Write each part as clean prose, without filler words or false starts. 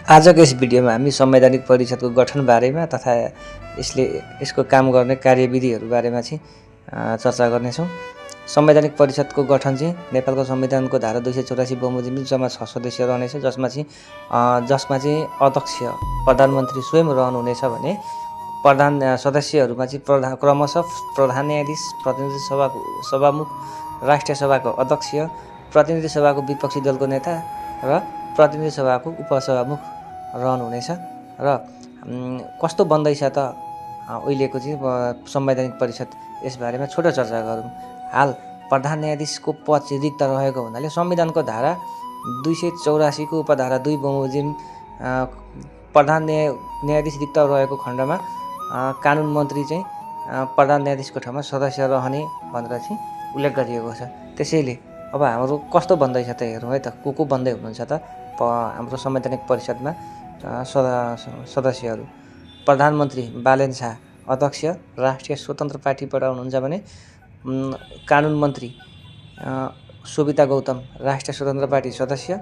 आजको यस भिडियोमा हामी संवैधानिक परिषदको गठन बारेमा तथा यसको काम गर्ने कार्यविधिहरू बारेमा चाहिँ चर्चा गर्नेछौँ। संवैधानिक परिषदको गठन चाहिँ नेपालको संविधानको धारा 284 बमोजिम जम्मा 6 सदस्य रहनेछ, जसमा चाहिँ अध्यक्ष प्रधानमन्त्री स्वयं रहनुहुनेछ भने सदस्यहरूमा चाहिँ क्रमशः प्रधान न्यायाधीश, प्रतिनिधि सभाको सभामुख, राष्ट्रिय सभाको अध्यक्ष, प्रतिनिधि सभाको विपक्षी दलको नेता र प्रतिनिधि सभाको उपसभामुख रहनुहुनेछ। र कस्तो बन्दैछ त अहिलेको चाहिँ संवैधानिक परिषद, यसबारेमा छोटो चर्चा गरौँ। हाल प्रधान न्यायाधीशको पद चाहिँ रिक्त रहेको हुनाले संविधानको धारा 284 को उपधारा 2 बमोजिम प्रधान न्यायाधीश रिक्त रहेको खण्डमा कानुन मन्त्री चाहिँ प्रधान न्यायाधीशको ठाउँमा सदस्य रहने भनेर चाहिँ उल्लेख गरिएको छ। त्यसैले अब हाम्रो कस्तो बन्दैछ त हेरौँ है त, को बन्दै हुनुहुन्छ त हाम्रो संवैधानिक परिषदमा सदस्यहरू। प्रधानमन्त्री बालेन शाह अध्यक्ष, राष्ट्रिय स्वतन्त्र पार्टीबाट हुनुहुन्छ भने कानुन मन्त्री सोभिता गौतम राष्ट्रिय स्वतन्त्र पार्टी सदस्य,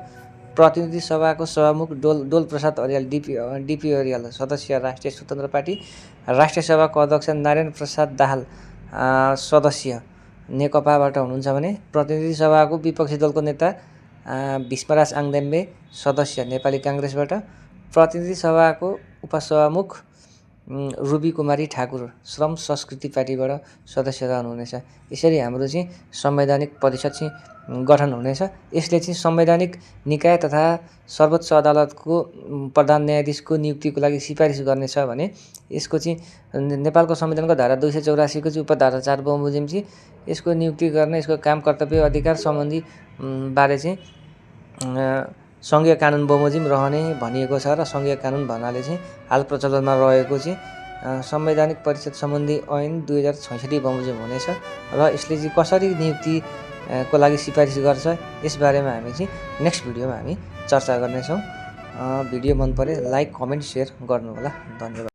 प्रतिनिधि सभाको सभामुख डोल प्रसाद अर्याल डिपी अर्याल सदस्य राष्ट्रिय स्वतन्त्र पार्टी, राष्ट्रिय सभाको अध्यक्ष नारायण प्रसाद दाहाल सदस्य नेकपाबाट हुनुहुन्छ भने प्रतिनिधि सभाको विपक्षी दलको नेता भीष्मराज आङदेम्बे सदस्य नेपाली काङ्ग्रेसबाट, प्रतिनिधि सभाको उपसभामुख रुबी कुमारी ठाकुर श्रम संस्कृति पार्टीबाट सदस्य रहनुहुनेछ। यसरी हाम्रो चाहिँ संवैधानिक परिषद चाहिँ गठन हुनेछ। यसले चाहिँ संवैधानिक निकाय तथा सर्वोच्च अदालतको प्रधान न्यायाधीशको नियुक्तिको लागि सिफारिस गर्नेछ भने यसको चाहिँ नेपालको संविधानको धारा 284 को चाहिँ उपधारा 4 बमोजिम चाहिँ यसको नियुक्ति गर्ने, यसको काम कर्तव्य अधिकार सम्बन्धी बारे चाहिँ सङ्घीय कानुन बमोजिम रहने भनिएको छ। र सङ्घीय कानुन भन्नाले चाहिँ हाल प्रचलनमा रहेको चाहिँ संवैधानिक परिषद सम्बन्धी ऐन 2066 बमोजिम हुनेछ। र यसले चाहिँ कसरी नियुक्तिको लागि सिफारिस गर्छ यसबारेमा हामी चाहिँ नेक्स्ट भिडियोमा हामी चर्चा गर्नेछौँ। भिडियो मन परे लाइक, कमेन्ट, सेयर गर्नुहोला। धन्यवाद।